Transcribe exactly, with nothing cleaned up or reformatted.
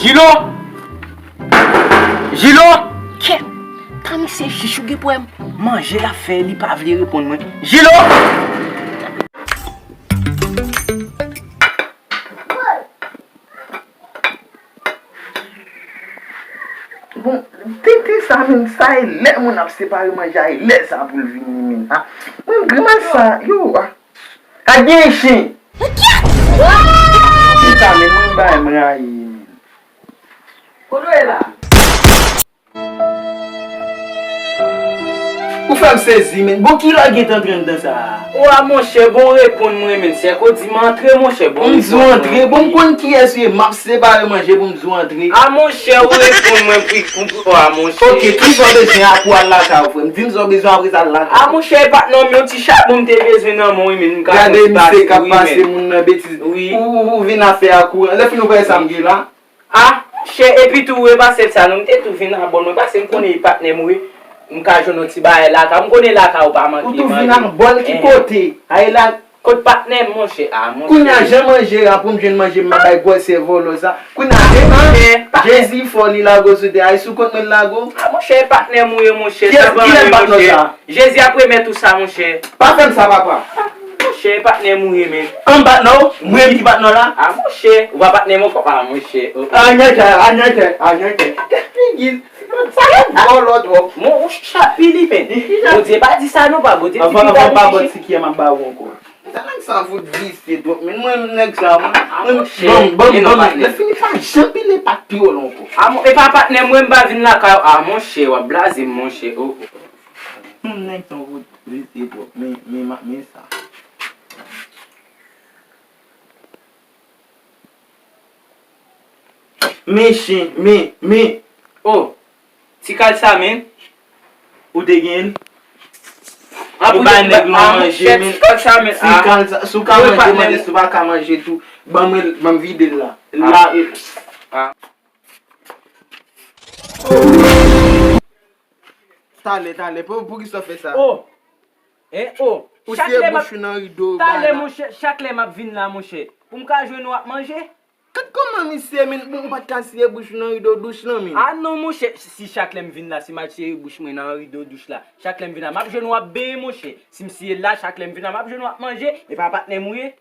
Jilo! Jilo! Kèt! Tan misye chich ou gen pwoblèm. Manje l ap fè, li pa vle reponn mwen. Jilo! Bon, tenten sa menm, sa e lè moun ap separe manje a, e lè sa pou l vini menm. Ah, mwen grimas sa, yo, ah. A gen chen. Puta, men mwen bay m rayi, men. Kote w ye la? Ou fè m sezi, men. Bon, ki lè w gentan antre anndan sa a? Wa, monchè, bon, reponn mwen, men. Sèke w di m antre, monchè, bon. M di w antre, bon, m konn kiyès ou ye. M ap separe manje pou m di w antre. A, monchè, ou reponn mwen, pou, pou, pou, a, monchè. Ok, ki sa w bezwen a pou w al lakay ou, frè m? Di m sa w bezwen, apre sa al lakay ou. A, monchè, e patnè m, yon ti chabon m te bezwen nan men w, wi, men, m ka fè ti pase, wi, men. Gade misye k ap pase moun nan betiz. Wi. Ou, ou, ou vin a fè a kouran. Lè fini ou fè sa m gen la. A, monchè, epi tou, e pa sèl sa, non, m te tou vin a bòl mwen, paske m konnen e patnè m, wi. M ka jwenn yon ti bagay lakay ou, m konnen lakay ou pa manke manje. Ou tou vin a bòl ki kote? A, e la. Kot patnè m, monchè? A, monchè. Kounye a, jan manje a, pou m jwenn manje, m ap bay gwosè vòlò sa. Kounye a, a, Jezi fò, li lage w sou tè a, e sou kont mwen l lage w? A, monchè, e patnè m ou ye, monchè. Kiyès, kilè patnè w sa? Jezi ap remèt ou sa, monchè. Pa fè m sa, papa. A, monchè, e patnè m ou ye, men. An m patnè w? Mwen ki patnè w la? A, monchè, ou pa patnè m ankò? A, monchè. Anyètè, anyètè, anyètè. Tèt figi. Sa yo vòlò twòp. Mon, ou chapili, men. Bondye pa di sa non, pa Bondye di piga nou chichi. Avan, avan, pa bò ti kiyè m ap ba ou ankò. Sa nèg sa fout visye twòp, men mwen nèg sa, mwen, a, mwen, monchè, bon, bon, e non, bon, patnè. Lè fini pa janm pile pat pi wo la ankò. A, mon, e pa patnè mwen, m pa vin lakay ou. A, monchè, w ap blaze m, monchè. O, o. Hmm, nèg sa fout visye twòp, men, men, men sa. Men chen, men, men. O, ti kal sa, men. Ou te gen l? Ou bay nèg lan manje, men. Ti kal sa, men. Ti kal sa, si w ka manje, manje, si w pa ka manje tou, ban mwen, ban m vide l la. La, e. Talè, talè, pou, poukisa w fè sa? O! Hein, o, ou siye bouch ou nan rido, talè, monchè, chak lè m ap vin la, monchè, pou m ka jwenn ou ap manje? Gad kòman misye, men, bon, ou pa t ka siye bouch ou nan rido douch lan, men. A non, monchè, si chak lè m vin la, si m al siye bouch mwen nan rido douch la, chak lè m vin la, m ap jwenn ou ap benyen, monchè. Si m siye l la, chak lè m vin la, m ap jwenn ou ap manje, e pa patnè m ou ye?